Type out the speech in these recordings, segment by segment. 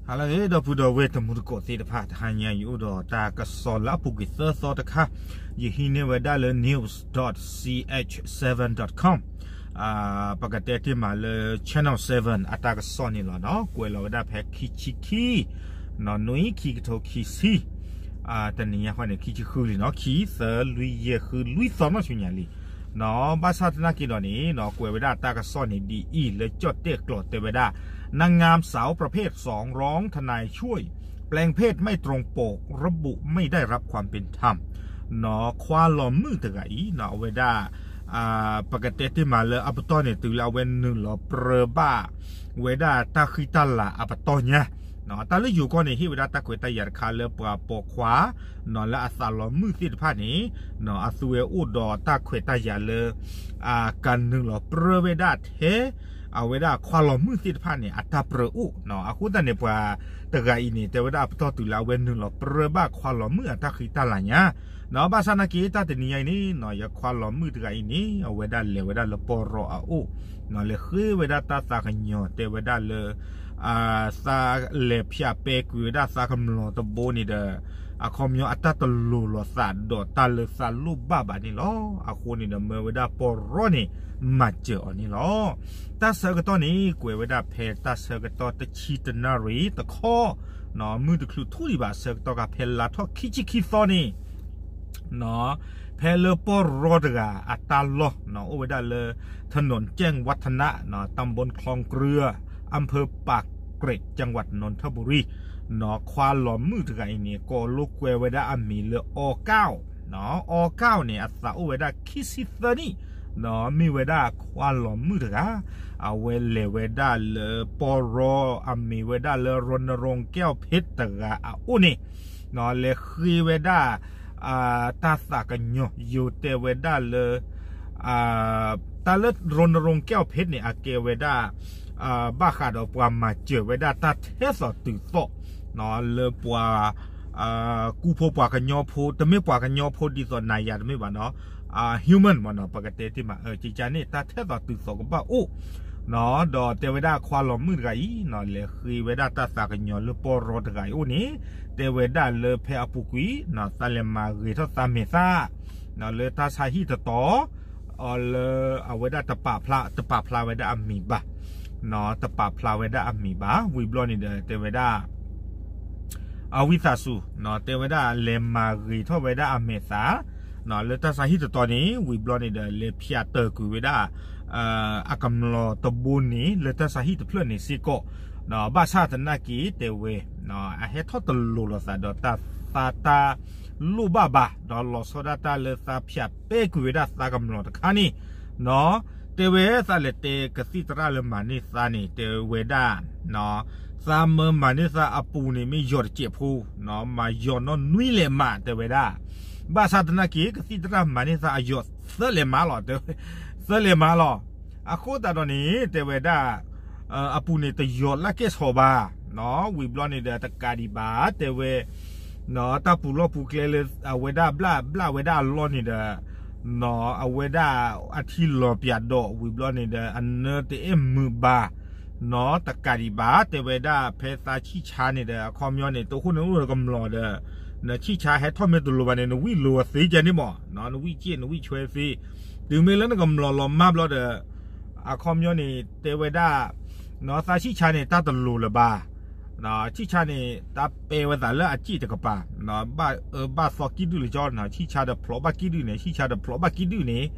ဟါလၢအဂ့ၤ ဒီပုၢ်ဒီဝဲၢ်တံၤသကိးသ့ၣ်တဖၣ်, တဟါညါယအိၣ်ဒီးတၢ်ကစီၣ်လၢအပူၤကွံာ်သၢသီတခါ, ယဟံးန့ၢ်ဝဲဒၣ်လၢ news dot C H seven dot com, ပကတဲတ့ၢ်မးလၢ Channel seven အတၢ်ကစီၣ်န့ၣ်လီၤနီၤ, ကွဲးလီၤဝဲဒၣ်ဖဲခံဆံခံ နီၣ် နွံ ခံကထိခံဆံ တနံၤညါဃီန့ၣ် ခံဆံဃုလံနီၤ, ခံ သၢ လွံၢ် ယဲၢ် ဃု လွံၢ်သီနီၣ်ဆူညါလံ နီၤ, ဘၣ်ဆၣ်သနာ်က့ဒီးန့ၣ်နီၤ, ကွဲးဝဲဒၣ်တၢ်ကစီၣ်န့ၣ်ဒ်အံၤ လၢကၠီၣ်တဲၣ်ကျိာ်တဲဝဲဒၣ် นางงามสาวประเภทสอง ร้องทนายช่วยแปลงเพศไม่ตรงปก ระบุไม่ได้รับความเป็นธรรม နီၤ, ခွါလီၤမုၣ်တဂၤအံၤနီၤ, အဝဲဒၣ် ပကတဲတ့ၢ်မးလၢအပတီၢ်န့ၣ် တုၤလၢအဝဲနုာ်လီၤပြၢဘၣ်ဝဲဒၣ်တၢ်ဃံတၢ်လၤအပတီၢ်ညါ, တၢ်လၢယိၤကီၢ်န့ၣ် ဟ့ၣ်ဝဲဒၣ်တၢ်ခွဲးတၢ်ယာ်တခါလၢပှၤပိာ်ခွါ နီၤလၢအသးလီၤမုၣ်သ့ၣ်တဖၣ်န့ၣ် နီၤ အသုဝဲအိၣ်ဒီးတၢ်ခွဲးတၢ်ယာ်လၢ ကနုာ်လီၤပြၢဝဲဒၣ်ထဲ အဝဲဒၣ်ခွါလီၤမုၣ်သ့ၣ်တဖၣ်န့ၣ် အတၢ်ပြၢအိၣ်နီၤ, အဃိသတးန့ၣ် ပှၤတဂၤအံၤန့ၣ် တဲဝဲဒၣ်အပတီၢ်တုၤလၢအဝဲနုာ်လီၤပြၢဘၣ်ခွါလီၤမုၣ်အတၢ်ဃံတၢ်လၤညါ နီၤ, ဘၣ်ဆၣ်သနာ်က့ တၢ်တနံၤညါအံၤန့ၣ်နီၤ, ယခွါလီၤမုၣ်တဂၤအံၤန့ၣ် အဝဲဒၣ်လဲၤဝဲဒၣ်လၢပီၢ်ရီအအိၣ် နီၤ, လဲၤဃ့ဝဲဒၣ်တၢ်သးကညီၤ တဲဝဲဒၣ်လၢ သးလဲၤဖၠးပဲကွံာ်ဝဲဒၣ်သးကမျီၤတဘိန့ၣ်ဒီး အခီပညီအတၢ်တလိၤလိာ်သးဒီးတၢ်လၢသးလိၣ်ဘၣ်ဘၣ်န့ၣ်လီၤ. အဃိန့ၣ်ဒီး မၢဝဲဒၣ်ပီၢ်ရီန့ၣ် မၤစၢၤအီၤန့ၣ်လီၤ. တၢ်ဆၢကတီၢ်န့ၣ် ကွဲးဝဲဒၣ်ဖဲတၢ်ဆၢကတီၢ်တဆံတနၣ်ရံၣ်တခီ မုၢ်တချုးထူၣ်ဒံးဘၣ်အဆၢကတီၢ်ခါ ဖဲလါထီၣ်ခံဆံခံသီန့ၣ် ဖဲလၢပီၢ်ရီတဂၤအတၢ်လီၢ် အိၣ်ဝဲဒၣ်လၢ ถนนแจ้งวัฒนะ ตำบลคลองเกลือ อำเภอปากเกร็ด จังหวัดนนทบุรี နီၤ, ခွါလီၤမုၣ်တဂၤအံၤန့ၣ် ကိးလိာ်ကွဲဝဲဒၣ်အမံၤလၢအီကၣ်, အီကၣ်န့ၣ် အသးအိၣ်ဝဲဒၣ်ခံဆံသၢနံၣ်, မ့ၢ်ဝဲဒၣ်ခွါလီၤမုၣ်တဂၤ, အဝဲလဲၤဝဲဒၣ်လၢပီၢ်ရီ အမံၤဝဲဒၣ်လၢ รณรงค์ แก้วเพชร တဂၤအအိၣ်န့ၣ် လဲၤဃ့ဝဲဒၣ် တၢ်သးကညီၤ ယိၤတဲဝဲဒၣ်လၢ တၢ်လၢ ရူနရိၣ်ကဲၣ်ဖ့းန့ၣ် အကဲဝဲဒၣ် ဘၣ်ဃးဒီးပှၤမၤစၢၤဝဲဒၣ်တၢ်ထဲသိးတုၤသိး လၢပှၤ ကူဖိပှၤကညီဖိ တမ့ၢ်ပှၤကညီဖိဒ်သိးနၤယၤတမ့ၢ်ဘၣ်နီၤ human မ့ၢ်နီၤ ပကတဲတ့ၢ်မး ကကန့ၣ် တၢ်ထဲသိးတုၤသိးကဘၣ်အိၣ် ဒီးတဲဝဲဒၣ်ခွါလီၤမုၣ်တဂၤအံၤ လဲၤဃ့ဝဲဒၣ်တၢ်သးကညီၤလၢပီၢ်ရီတဂၤအံၤအိၣ်န့ၣ် တဲဝဲဒၣ်လၢဖဲအပူၤကွံာ် သးလဲၤမၤဂ့ၤထီၣ်သးမဲာ်သၣ် လၢတၢ်ဆါဟံၣ်တတီၤ လၢအဝဲဒၣ်တပာ်ဖျါ တပာ်ဖျါဝဲဒၣ်အမံၤဘၣ် တပာ်ဖျါဝဲဒၣ်အမံၤဘၣ် ဝံၤဘျီန့ၣ်ဒီး တဲဝဲဒၣ် အဝံသးစူၤ တဲဝဲဒၣ်လဲၤမၤဂ့ၤထီၣ်ဝဲဒၣ်အမဲာ်သၣ် လၢတၢ်ဆါဟံၣ်တတီၤန့ၣ် ဝံၤဘျီန့ၣ်ဒီး လဲၤဖၠးတၢၢ်ကွံာ်ဝဲဒၣ် အကမျီၤတဘိန့ၣ် လၢတၢ်ဆါဟံၣ်တဖျၢၣ်န့ၣ်စ့ၢ်ကီး ဘၣ်ဆၣ်သနာ်က့တဲဝဲ အဟဲထီၣ်တလိၤလိာ်သးဒီးတၢ်သးတၢ်လိၣ်ဘၣ်ဘၣ် ဒီးလီၤဆီဒၣ်တၢ်လၢသးဖၠးပဲကွံာ်ဝဲဒၣ်သးကမျီၤတခါန့ၣ် တဲဝဲသးလဲၤတဲကသံၣ်သရၣ်လၢမၤန့ၢ်သးန့ၣ် တဲဝဲဒၣ် သးမၢမၤန့ၢ်သးအပူၤန့ၣ် မ့ၢ်ယီၤတစဲးဖိ မၤယီၤနီၢ်နွံလဲၤမး တဲဝဲဒၣ် ဘၣ်ဆၣ်သနာ်က့ ကသံၣ်သရၣ်မၤန့ၢ်သးအယီၤသၢလဲၤမးလီၤ တဲဝဲ သၢလဲၤမးလီၤ အဃိသတးဒီးန့ၣ် တဲဝဲဒၣ် အပူၤန့ၣ်တယီၤလၢကဲၣ်ဆိးဘၣ် ဝံၤဘျီန့ၣ်ဒီး တကးဒံးဘၣ် တဲဝဲ တၢ်ပူၤလီၢ်ပူၤကျဲလၢအဝဲဒၣ်ဘျၣ်ဘျၣ်ဝဲဒၣ်အလီၢ်န့ၣ်ဒီး အဝဲဒၣ်အထံလီၤပၠးဒီး ဝံၤဘျီန့ၣ်ဒီး အနၢတအဲၣ်မုာ်ဘၣ် နီတကးဒံးဘၣ် တဲဝဲဒၣ်ဖဲသးဆံၣ်ဆါန့ၣ်ဒီး အခီပညီန့ၣ် တဃိန့ၣ်အိၣ်ဒီးကမျီၤဒီး နဆံၣ်ဆါဟဲထီၣ်မ့ၢ်တလိၤဘၣ်န့ၣ် နဝံၣ်လိၤအသ့ကဲန့ၣ်မး နဝံၣ်က့ၣ် နဝံၣ်ဆွဲသ့ တုၤမ့ၢ်လၢနကမျီၤလီၤမၢ်ဘျီဒီး အခီပညီန့ၣ် တဲဝဲဒၣ် သးဆံၣ်ဆါန့ၣ် တၢ်တလိၤလၢၤဘၣ် ဆံၣ်ဆါန့ၣ် တၢ်ပဲဝဲသးလၢအစ့ၣ်တကပၤ ဘၣ်အၢဘၣ်သီကံၣ်ဒုၣ်လၢကၠီ ဆံၣ်ဆါဒီးဖျိးဘၣ်ကံၣ်ဒုၣ်န့ၣ် ဆံၣ်ဆါဒီးဖျိးဘၣ်ကံၣ်ဒုၣ်န့ၣ်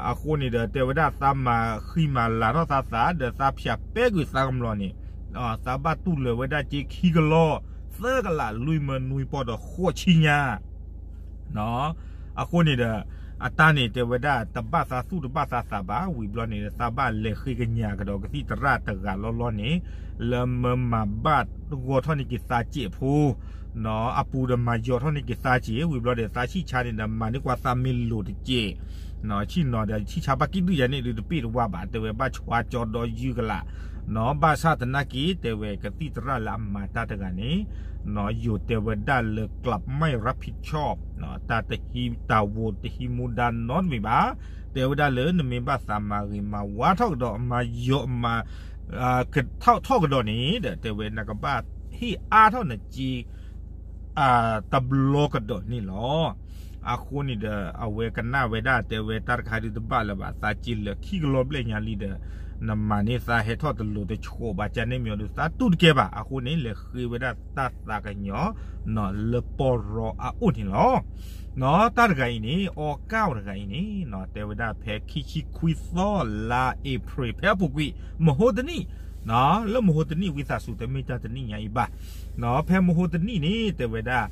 အဃိန့ၣ်ဒီး တဲဝဲဒၣ်သးမၤဃံမၤလၤထီၣ်သးသး ဒီးသးဖၠးပဲကွံာ်သးကမျီၤန့ၣ် သးဘၣ်တူၢ်လၢာ်ဝဲဒၣ်က့ခံကလီၢ် သၢကလးလွံၢ်မၢနွံပီၢ်ဒီးဃိးဆံညါ အဃိန့ၣ်ဒီး အတၢ်န့ၣ်တဲဝဲဒၣ် တဘၣ်သးသူၣ်တဘၣ်သးသးဘၣ် ဝံၤဘျီန့ၣ် သးဘၣ်လဲၤဃ့ကညးကဒီးကသံၣ်သရၣ်တဂၤလီၤလီၤန့ၣ် လၢမၢမၤဘၣ်ဂီၤထီၣ်န့ၢ်က့ၤသးစဲးဖိ အပူၤဒီးမၤယီၤထီၣ်န့ၢ်က့ၤသးစဲး ဝံၤဘျီဒီး သးဆံၣ်ဆါန့ၣ်ဒီး မၤန့ၢ်ကွၢ်သးမ့ၢ်လိၤတစဲး ဆံၣ်နီၤဒီး ဆံၣ်ဆါဘၣ်ကံၣ်ဒုၣ်ယၤန့ၣ် ဒုးတပ့ၢ်တဝါဘၣ် တဲဝဲဘၣ်ဆှါကၠီဒီးယုၢ်ကလာ် ဘၣ်ဆၣ်သနာ်က့ တဲဝဲကသံၣ်သရၣ်လၢအမၤတၢ်တဂၤန့ၣ် ယိၤတဲဝဲဒၣ်လၢ กลับไม่รับผิดชอบ တၢ်တဟံးတၢ်ဝီတဟံးမူဒါနီတမံၤဘၣ် တဲဝဲဒၣ်လၢနမ့ၢ်ဘၣ်သးမၤဂ့ၤမၤဝါထီၣ်ကဒီး မၤယီၤမၤ ကထီၣ်ထီၣ်ကဒီးန့ၣ်ဒီး တဲဝဲနကဘၣ်ဟ့ၣ်အါထီၣ်နစ့ တဘျီကဒီးန့ၣ်လီၤ. အဃိန့ၣ်ဒီး အဝဲကနၣ်ဝဲဒၣ်တဲဝဲတၢ်တခါဒုးတဘၣ်လၢၤဘၣ် သးစ့လၢာ်ခံကလီဘျဲၣ်ညါလံဒီး နမၤန့ၢ်သးဟဲထီၣ်တလိၤတဆှီဘၣ် ကန့ၣ်မ့ၢ်အီၤဒုး သးတူၢ်တကဲဘၣ်. အဃိန့ၣ် လဲၤဃ့ဝဲဒၣ်တၢ်သးကညီၤ လၢပီၢ်ရီအအိၣ်န့ၣ်လီၤ. တၢ်တဂၤအံၤန့ၣ် အီကၣ်တဂၤအံၤန့ၣ် တဲဝဲဒၣ်ဖဲခံဆံခွံသီလါအ့ဖြ့ၣ် ဖဲအပူၤကွံာ် မဟိတနံၣ် လၢမဟိတနံၣ်ဝံသးစူၤ တမ့ၢ်တၢ်တနံၣ်ညါအံၤဘၣ်. ဖဲမဟိတနံၣ်န့ၣ် တဲဝဲဒၣ်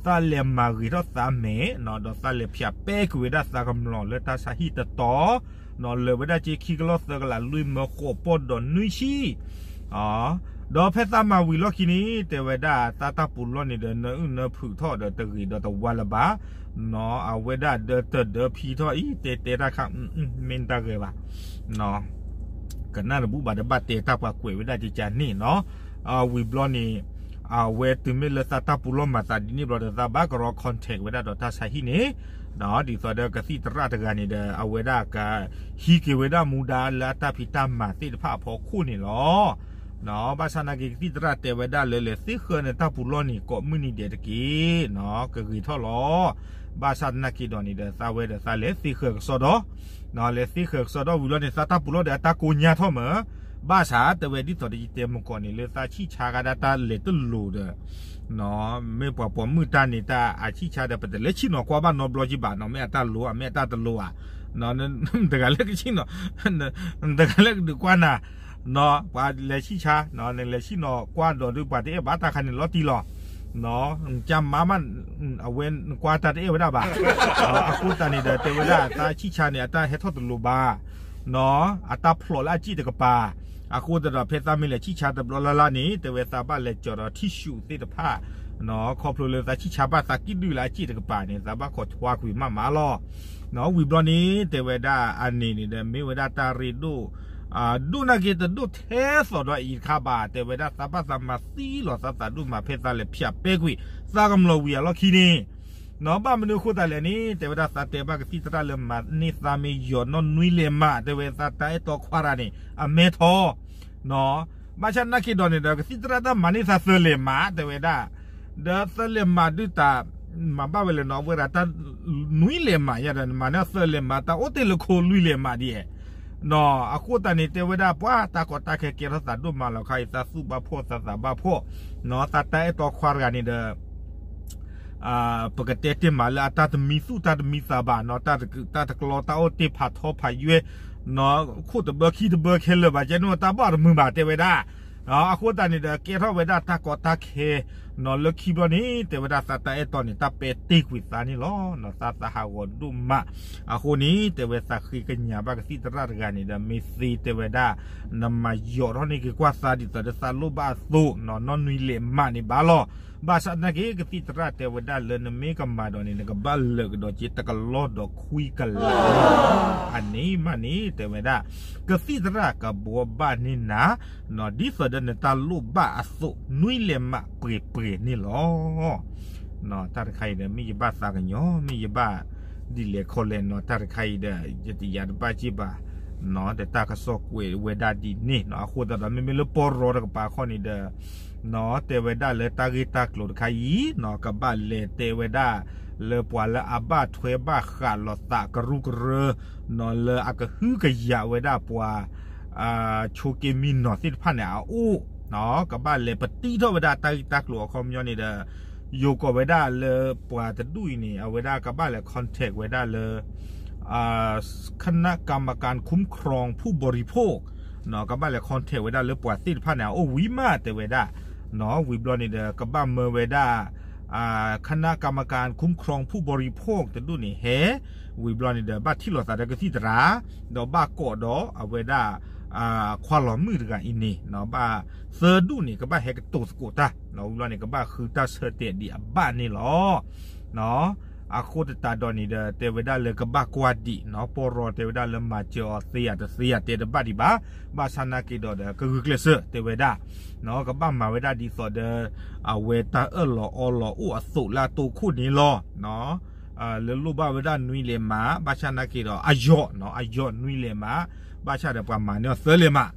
သးလဲၤမၤဂ့ၤထီၣ်သးမဲာ် ဒီးသးလဲၤဖၠးပဲကွံာ်ဝဲဒၣ်သးကမျီၤလၢတၢ်ဆါဟံၣ်တတီၤ လၢာ်ဝဲဒၣ်က့ခံကလီၢ်သၢကလးလွံၢ်မၢဃိးပီၢ်ဒီးနွံဆံ ဒီးဖဲသးမၤဝံၤလီၢ်ခံန့ၣ် တဲဝဲဒၣ် သးတၢ်ပူၤလီၢ်န့ၣ်ဒီး နအုၣ်နဖုးထီၣ်ဒီးတဂ့ၤဒီးတဝါလၢၤဘၣ်. အဝဲဒၣ်ဒၢတဒၢဖံထီၣ်အံၤ တဲတဲတၢ်ခါ မ့ၢ်တၢ်ဂ့ၤဘၣ်. ကနၣ်တဘူၣ်ဘၣ်တဘၣ်တဲတၢ်ပှၤကွဲးဝဲဒၣ်ကကန့ၣ်နီၤ. ဝံၤဘျီန့ၣ် အဝဲတုၤမ့ၢ်လၢသးတၢ်ပူၤလီၢ်မၤသးဒ်န့ၣ်ဘျီဒီး သးဘၣ်ကရီ contact ဝဲဒၣ်ဒီးတၢ်ဆါဟံၣ်န့ၣ် ဒ်သိးဒီးကသံၣ်သရၣ်တဂၤန့ၣ်ဒီး အဝဲဒၣ်ကဟံးက့ၤဝဲဒၣ်မူဒါလၢအတၢ်ဖံးတၢ်မၤသ့ၣ်တဖၣ်အဖီခိၣ်န့ၣ်လီၤ. ဘၣ်ဆၣ်နာ်က့ ကသံၣ်သရၣ်တဲဝဲဒၣ်လၢ လဲၤသ့ဃၢန့ၣ်တၢ်ပူၤလီၢ်န့ၣ် ကိးမုၢ်နံၤဒဲးတက့ၢ်, ကဂ့ၤထီၣ်လီၤ. ဘၣ်ဆၣ်နာ်က့ဒီးန့ၣ်ဒီး သးဝဲဒီးသးလဲၤသ့ဃၢကစီဒီ, လဲၤသ့ဃၢကစီဒီဝံၤလီၤန့ၣ် သးတၢ်ပူၤလီၢ်ဒီးအတၢ်ကိညါထီၣ်မး, ဘၣ်ဆၣ်တဲဝဲဒ်သိးဒီးယတဲမုၢ်ကီၢ်န့ၣ် လၢသးဆံၣ်ဆါကဒါတၢ်လဲၤတလိၤဒီး မ့ၢ်ပှၤပိာ်မုၣ်တၢ်န့ၣ် တၢ်အဆံၣ်ဆါဒီး ပတလဲၤဆံၣ်နီၤကွၢ်ဘၣ်နီတဘျီကံဘၣ်နီၤ, မ့ၢ်အတၢ်လိၤဧါ မ့ၢ်အတၢ်တလိၤဧါ, တဂၤလၢကဆံၣ်နီၤ, တဂၤလၢကဒုးကွၢ်နၤ, ပှၤလဲၤဆံၣ်ဆါ, နလဲၤဆံၣ်နီၤကွၢ်ဒီးဒုး ပှၤတအဲၣ်ဘၣ်တၢ်ခါန့ၣ်လီၤတံၢ်လီၤ, ကမါမး, အဝဲနကွၢ်တၢ်တအဲၣ်ဝဲဒၣ်ဘၣ်, အဃိသတးန့ၣ်ဒီး တဲဝဲဒၣ်သးဆံၣ်ဆါန့ၣ် အတၢ်ဟဲထီၣ်တလိၤဘၣ် အတၢ်ဖျိးလၢအစ့ၣ်တကပၤ, အဃိသတးဒီး ဖဲသးမ့ၢ်လဲၤဆံၣ်ဆါတဘျီလၢ်လၢ်န့ၣ် တဲဝဲသးဘၣ်လဲၤကၠီၤဒီး tissue သ့ၣ်တဖၣ်, ခီဖျိလၢသးဆံၣ်ဆါဘၣ်သးကံၣ်ဒုၣ်လၢအစ့ၣ်တကပၤန့ၣ် သးဘၣ်ခိးထွါကွံာ်မးမးလီၤ. ဝံၤဘျီန့ၣ် တဲဝဲဒၣ်အန့ၣ်န့ၣ်ဒီး မ့ၢ်ဝဲဒၣ်တၢ်ရ့ဒိၣ်, ဒိၣ်နာ်က့တဒိၣ်ထဲသိးဒီးအံၤတခါဘၣ်, တဲဝဲဒၣ်သးဘၣ်သးမၤသံလီၤသးသးဒိၣ်မး ဖဲသးလဲၤဖၠးပဲကွံာ် သးကမျီၤဝံၤအလီၢ်ခံန့ၣ် ဘၣ်မနုၤအဃိသတးလဲၣ်န့ၣ် တဲဝဲဒၣ်သးတဲဘၣ်ကသံၣ်သရၣ်လၢမၤန့ၢ်သးမ့ၢ်ယီၤနီၢ်နွံလဲၤမး, တဲဝဲသးတၢ်အဲၣ်တီခွါတဂၤန့ၣ် အမဲထီၣ်, ဘၣ်ဆၣ်နာ်က့ဒီးန့ၣ်ဒီး ကသံၣ်သရၣ်တၢ်မၤန့ၢ်သးသၢလဲၤမး တဲဝဲဒၣ်, ဒီးသၢလဲၤမးဒုးတၢ် မၤဘၣ်ဝဲလဲၣ်နီၤ, အဝဲဒၣ်တၢ်နွံလဲၤမးယါဒီး မၤန့ၢ်သၢလဲၤမး တၢ်အိၣ်တ့ၢ်လၢခိလွံၢ်လဲၤမးဒ်, အဃိသတးန့ၣ် တဲဝဲဒၣ်ပှၤတၢ်ကီတၢ်ခဲကဲထီၣ်သးဒိၣ်မးလီၤခါအံၤ သးသူၣ်ဘၣ်ဖှီၣ်သးသးဘၣ်ဖှီၣ်, သးတၢ်အဲၣ်တီခွါတဂၤန့ၣ်ဒီး ပကတဲတ့ၢ်မးလၢအတၢ်တမံသူၣ်တၢ်တမံသးဘၣ်နီၤ, တၢ်တကျီတၢ်အိၣ်တ့ၢ်ဖးထီဖးယွဲ, ခိၣ်တဘၢခံတဘၢခဲလၢာ်ဘၣ် ကဲန့ၣ်တၢ်ဘၣ်တမုာ်ဘၣ် တဲဝဲဒၣ်, အဃိသတးန့ၣ်ဒီး ကဲထီၣ်ဝဲဒၣ်တၢ်ကီတၢ်ခဲ, လၢခံဘျီန့ၣ် တဲဝဲဒၣ်သးတၢ်အဲၣ်တီန့ၣ် တၢ်ပဲာ်တ့ၢ်ကွံာ်သးန့ၣ်လီၤ, သးသးဟးဂီၤဒိၣ်မး, အဃိန့ၣ် တဲဝဲသးဃ့ကညးဘၣ်ကသံၣ်သရၣ်တဂၤန့ၣ်ဒီး မ့ၢ်သ့တဲဝဲဒၣ် နမၤယီၤထီၣ်န့ၢ်က့ၤကွၢ်သးဒ်သိးဒီးသးလိၣ်ဘၣ်အသိး နီၢ်နွံလဲၤမးန့ၣ်ဘၣ်လီၤ. ဘၣ်ဆၣ်သနာ်က့ ကသံၣ်သရၣ်တဲဝဲဒၣ်လၢနမ့ၢ်ကမၤဒီးန့ၣ် နကဘၣ်လၢာ်ကဒီးက့တကလီၢ်ဒီးခွံကလး, အန့ၣ်မးန့ၣ် တဲဝဲဒၣ် ကသံၣ်သရၣ်ကဘှီဘၣ်န့ၢ်နၤ ဒ်သိးဒီးနတၢ်လိၣ်ဘၣ်အသိး နွံလဲၤမးပှဲၤပှဲၤန့ၣ်လီၤ. တၢ်တခါအံၤဒီး မ့ၢ်ယဘၣ်သးကညီၤ မ့ၢ်ယဘၣ်ဒ်လဲၣ်ခီလဲၣ်နီၤ, တၢ်တခါအံၤဒီး ယတယာ်တဘၣ်က့ၢ်ဘၣ်, ဒီးတၢ်ကစီၣ်ကွဲးဝဲဒၣ်ဒ်န့ၣ်နီၤ, အဃိသတးဒီး မ့မ့ၢ်လၢပီၢ်ရီတကပၤခီန့ၣ်ဒီး တဲဝဲဒၣ်လၢတၢ်ဂ့ၢ်တၢ်ကျိၤတခါအံၤ ကဘၣ်လဲၤတဲဝဲဒၣ် လၢပှၤလၢအဘၣ်ထွဲဘၣ်ဃးလိာ်သးကရူၢ်ကရၢ လၢအကဟုကယာ်ဝဲဒၣ်ပှၤ ဆိးက့မံနီၤသ့ၣ်တဖၣ်န့ၣ်အအိၣ်, ကဘၣ်လဲၤပတံထီၣ်ဝဲဒၣ်တၢ်ဂ့ၢ်တၢ်ကျိၤအခီပညီန့ၣ်ဒီး ယိၤကီးဝဲဒၣ်လၢပှၤတဒူၣ်အံၤန့ၣ် အဝဲဒၣ်ကဘၣ်လဲၤ contact ဝဲဒၣ်လၢ คณะกรรมการคุ้มครองผู้บริโภค ကဘၣ်လဲၤ contact ဝဲဒၣ်လၢပှၤသ့ၣ်တဖၣ်န့ၣ် အအိၣ်ဝံၤမးတဲဝဲဒၣ်, ဝံၤဘျီန့ၣ်ဒီး ကဘၣ်မၢဝဲဒၣ် คณะกรรมการคุ้มครองผู้บริโภค တဒူၣ်န့ၣ်ဟဲ, ဝံၤဘျီန့ၣ်ဒီး ဘၣ်ထံၣ်လိာ်သးဒီးကသံၣ်သရၣ်, ဒီးဘၣ်ကိးဒီးအဝဲဒၣ် ခွါလီၤမုၣ်တဂၤအံၤန့ၣ် ဘၣ်သၢဒူၣ်န့ၣ် ကဘၣ်ဟဲကတိၤသကိးတၢ်, ဝံၤဘျီန့ၣ် ကဘၣ်ဃုတၢ်ဆၢတဲာ်ဒံးအဘၣ်န့ၣ်လီၤ. အဃိသတးဒီးန့ၣ်ဒီး တဲဝဲဒၣ်လၢကဘၣ်ကွၢ်ဒံးနီၤ, ပီၢ်ရီတဲဝဲဒၣ်လၢမၤစၢၤအီၤသ့ဧါတသ့ဧါ တဲတဘၣ်ဒံးဘၣ်, ဘၣ်ဆၣ်နာ်က့ဒီးဒီး ကဂုာ်ကျဲးစၢးတဲဝဲဒၣ်, ကဘၣ်မၤဝဲဒၣ်ဒ်သိးဒီး အဝဲတၢ်အၢၣ်လီၤအီလီၤအိၣ်အသိးလၢအတိခိၣ်န့ၣ်လီၤ. လၢလိၣ်ဘၣ်ဝဲဒၣ်နွံလဲၤမး, ဘၣ်ဆၣ်နာ်က့ဒီး အယီၤ, အယီၤနွံလဲၤမး, ဘၣ်ဆၣ်ဒီးပှၤမၤန့ၢ်အီၤသၢလဲၤမး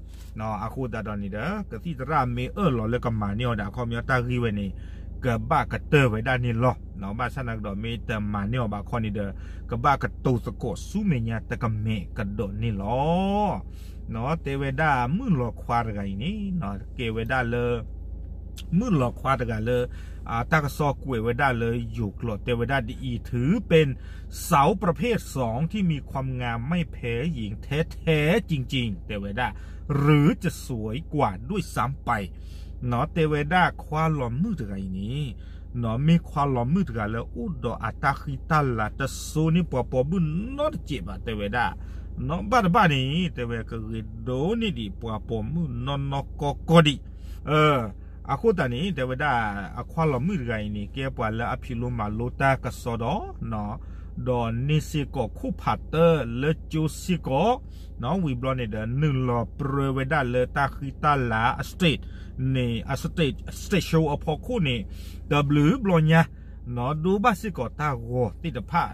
အဃိသတးဒီးန့ၣ်ဒီး ကသံၣ်သရၣ်မ့ၢ်အၢၣ်လီၤလၢကမၤန့ၢ်အီၤဒီး အခီပညီတၢ်ဂ့ၢ်ဝဲန့ၣ် ကဘၣ်ကတၢၢ်ဝဲဒၣ်န့ၣ်လီၤ. ဘၣ်ဆၣ်သနာ်က့ဒီး မ့ၢ်တမၤန့ၢ်အီၤဘၣ်ခီန့ၣ်ဒီး ကဘၣ်ကတိၤသကိးဆူမဲာ်ညါတကမဲာ်ကဒီးန့ၣ်လီၤ. တဲဝဲဒၣ်မုၣ်လီၤခွါတဂၤအံၤန့ၣ် ကဲဝဲဒၣ်လၢ မုၣ်လီၤခွါတဂၤလၢ တၢ်ကစီၣ်ကွဲးဝဲဒၣ်လၢယိၤကျိာ် တဲဝဲဒၣ်ဒ်အံၤ ถือเป็นสาวประเภทสองที่มีความงามไม่แพ้หญิงแท้ๆจริงๆ တဲဝဲဒၣ် หรือจะสวยกว่าด้วยซ้ำไป တဲဝဲဒၣ်ခွါလီၤမုၣ်တဂၤအံၤန့ၣ် မ့ၢ်ခွါလီၤမုၣ်တဂၤလၢအိၣ်ဒီးအတၢ်ဃံတၢ်လၤတစိၤန့ၢ်ပှၤပိာ်မုၣ်နီတစဲးဘၣ် တဲဝဲဒၣ် ဘၣ်တဘၣ်န့ၣ် တဲဝဲကဂ့ၤဒိၣ်န့ၢ်ဒံးပှၤပိာ်မုၣ်နီၢ်နီၢ်ကီၢ်ကီၢ်ဒံး အဃိသတးန့ၣ် တဲဝဲဒၣ် အခွါလီၤမုၣ်တဂၤအံၤန့ၣ် ကဲပှၤလၢအဖံးလိမၤလိတၢ်ကစီဒီ ဒီးန့ၢ်စ့ၢ်ကီးခိၣ်ဖးတၢၢ်လၢကၠိစ့ၢ်ကီး ဝံၤဘျီန့ၣ်ဒီး နုာ်လီၤပြၢဝဲဒၣ်လၢတၢ်ဃံတၢ်လၤအ stage န့ၣ် အ stage stage show အဖီခိၣ်န့ၣ် တဘျုးဘျီညါ ဒိဘၣ်စ့ၢ်ကီးတၢ်ဂီၤသ့ၣ်တဖၣ်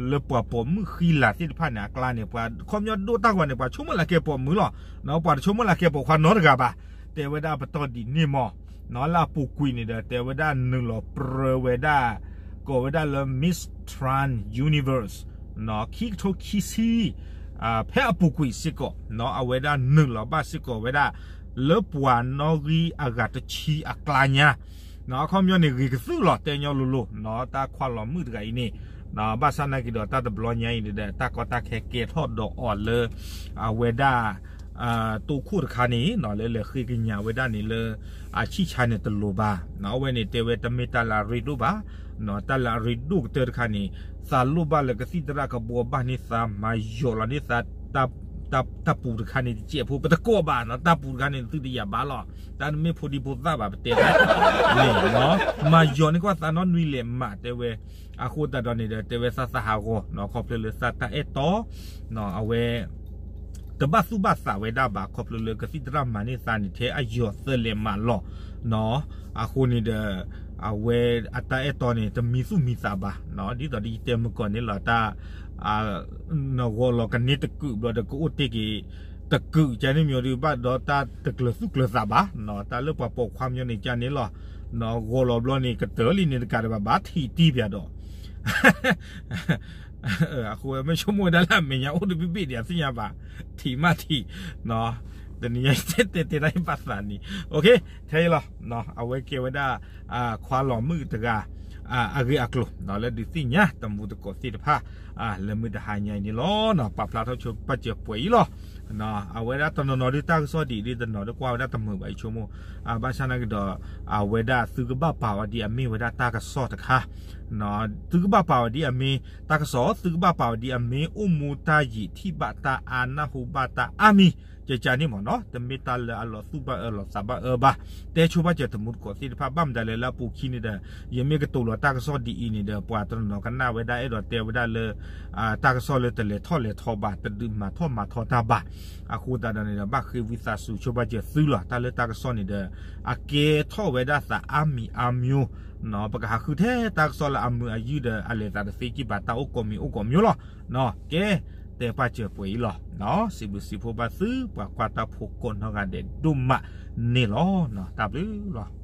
လၢပှၤပိာ်မုၣ်ဃံလၤသ့ၣ်တဖၣ်န့ၣ် အကျါန့ၣ် ပှၤခီပညီဒိတၢ်ဂီၤန့ၣ် ပှၤဆိကမိၣ်လၢကဲပိာ်မုၣ်လီၤ. ပှၤတဆိကမိၣ်လၢကဲပိာ်ခွါနီတဂၤဘၣ်. တဲဝဲဒၣ်ပတီၢ်ဒ်န့ၣ်မး လၢအပူၤကွံာ်န့ၣ်ဒီး တဲဝဲဒၣ်နုာ်လီၤပြၢဝဲဒၣ် ကိးဝဲဒၣ်လၢ Miss Trans Universe ခံကထိခံဆံ ဖဲအပူၤကွံာ်စ့ၢ်ကီး အဝဲဒၣ်နုာ်လီၤဘၣ်စ့ၢ်ကီးဝဲဒၣ် လၢပှၤနီၣ်ဂံၢ်အဂၤတဆံအကျါညါ အခီပညီန့ၣ် ဂ့ၤကသုၣ်လီၤ တဲညီလိၤလိၤ တၢ်ခွါလီၤမုၣ်တဂၤအံၤန့ၣ် ဘၣ်ဆၣ်သနာ်က့ဒီး တၢ်တဘျီညါအံၤန့ၣ်ဒီး တၢ်ကီတၢ်ခဲကဲထီၣ်ဒီးအီၤလၢ အဝဲဒၣ် တိခိၣ်တခါန့ၣ် လၢလဲၤဃ့ကညးဝဲဒၣ်န့ၣ်လၢ အဆံၣ်ဆါန့ၣ်တလိၤဘၣ်. အဝဲန့ၣ်တဲဝဲတမ့ၢ်တၢ်လၢအရ့ဒိၣ်ဘၣ်. တၢ်လၢအရ့ဒိၣ်ကတၢၢ်တခါန့ၣ် သးလိၣ်ဘၣ်လၢကသံၣ်သရၣ်ကဘှီဘၣ်န့ၢ်သး မၤယီၤလီၤန့ၢ်သး တၢ်ပူၤတခါန့ၣ် တစဲးဖိ ပတကိးဘၣ်နီၤ တၢ်ပူၤတခါန့ၣ် သုတယာ်ဘၣ်လီၤ တၢ်တမ့ၢ်ဖိဒံဖိသၣ်ဘၣ် ပတဲတၢ်န့ၣ် မၤယီၤန့ၢ်ကွၢ်သးနီတနွံလဲၣ်မး တဲဝဲ အဃိသတးဒီးန့ၣ်ဒီး တဲဝဲသးသးဟးဂီၤ ခီဖျိလၢသးတၢ်အဲၣ်တီ အဝဲ တဘၣ်သူၣ်ဘၣ်သးဝဲဒၣ်ဘၣ် ခီဖျိလၢကသံၣ်သရၣ်မၤန့ၢ်သးန့ၣ် ထဲအယီၤသၢလဲၤမးလီၤ. အဃိန့ၣ်ဒီး အဝဲအတၢ်အဲၣ်တီန့ၣ် တမံသူၣ်မံသးဘၣ်. ဒ်သိးဒီးယတဲမုၢ်ကီၢ်န့ၣ်လီၤ တၢ် နဂီၤလီၤကန့ၢ်တကုာ်ဘျီဒီး ကအိၣ်တ့ၢ်က့ၤတကုာ် ကန့ၣ်မ့ၢ်ဒုးဘၣ်ဒီးတၢ်တကျၢၤသူၣ်ကျၢၤသးဘၣ်. တၢ်လၢပှၤပိာ်ခွါမ့ၢ်န့ၣ်ကန့ၣ်လီၤ. ဂီၤလီၤဘျီန့ၣ် ကတၢၢ်လံန့ၣ်တကးဒံးဘၣ် ဘၣ်ထံၣ်တံၢ်ပၠးဒီး အဃိမ့ၢ်ဆိကမိၣ်ဝဲဒၣ်လၢအမဲာ်ညါအိၣ်တဘ့ၣ်ဘ့ၣ်ဒံး အသ့ၣ်ညါဘၣ် ထံၣ်မးထံၣ် တနံၤညါတဲတဲတဲဒၣ်ယဘၣ်သးနံၤ ထဲအံၤလီၤ. အဝဲကဲဝဲဒၣ် ခွါလီၤမုၣ်တဂၤ အဂ့ၢ်အကျိၤ လၢဒုးသ့ၣ်ညါတမူတကိးသ့ၣ်တဖၣ် လၢမုၢ်တဟါညါအံၤန့ၣ်လီၤ. ပာ်ဖျါထီၣ်ဆိပာ်စၢၤပှဲၤအံၤလီၤ. အဝဲဒၣ်တနီၤနီၤဒုးတၢ်ကစီၣ်ဒ်အံၤဒ်တနီၤဒုးကွၢ်ဝဲဒၣ်တမုာ်ဘၣ်အံၤဆိကမိၣ် ဘၣ်ဆၣ်သနာ်က့ဒီး အဝဲဒၣ်သုကဘၣ်ပာ်အီၤဒ်အမ့ၢ်ဝဲဒၣ်တၢ်ကစီၣ်တခါ သုကဘၣ်ပာ်အီၤဒ်အမ့ၢ်တၢ်ကစီၣ် သုကဘၣ်ပာ်အီၤဒ်အမ့ၢ်အိၣ်မူတၢ်ယံာ်ထံၣ်ဘၣ်တၢ်အါနၢ်ဟူဘၣ်တၢ်အါမံၤ ကကန့ၣ်မ့ၢ်နီၤ တမ့ၢ်တၢ်လၢအလီၤသူၣ်ဘၣ်အၢလီၤသးဘၣ်အၢဘၣ်. တဲဆိပာ်စၢၤတမူတကိးသ့ၣ်တဖၣ် ဘၣ်မတၤလဲၣ်လၢအပူၤခံန့ၣ်ဒီး ယမ့ၢ်ကတိၤလီၤတၢ်ကစီၣ်ဒ်အံၤန့ၣ်ဒီး ပှၤတနီၤနီၤကနၣ်ဝဲဒၣ်အဲၣ်ဒိးတဲဝဲဒၣ်လၢ တၢ်ကစီၣ်လၢတလဲၤထီၣ်လဲၤထီဘၣ် တဒုးမၤထီၣ်မၤထီတၢ်ဘၣ်. အဃိသတးဒီးန့ၣ်ဒီး ဘၣ်ဃ့ဝံသးစူၤဆိပာ်စၢၤသုလီၤ တၢ်လၢတၢ်ကစီၣ်န့ၣ်ဒီး အကဲထီၣ်ဝဲဒၣ်သးအါမံၤအါမျိုး ပကဟးဃုထဲတၢ်ကစီၣ်လၢအမုာ်အယုၢ်ဒီး အလဲၤသးတသ့ကံၢ်ဘၣ် တၢ်အိၣ်ကိးမံၤအိၣ်ကိးမျိုးလီၤ. ကဲ တဲပာ်စၢၤပှဲၤအံၤလီၤ. စံးဘျုးစံးဖှိၣ်ဘၣ်သု ပှၤကွၢ်တၢ်ဖိကိးနီၢ်ဂၤဒဲးဒိၣ်မးန့ၣ်လီၤ. တၢ်ဘျုးလီၤ.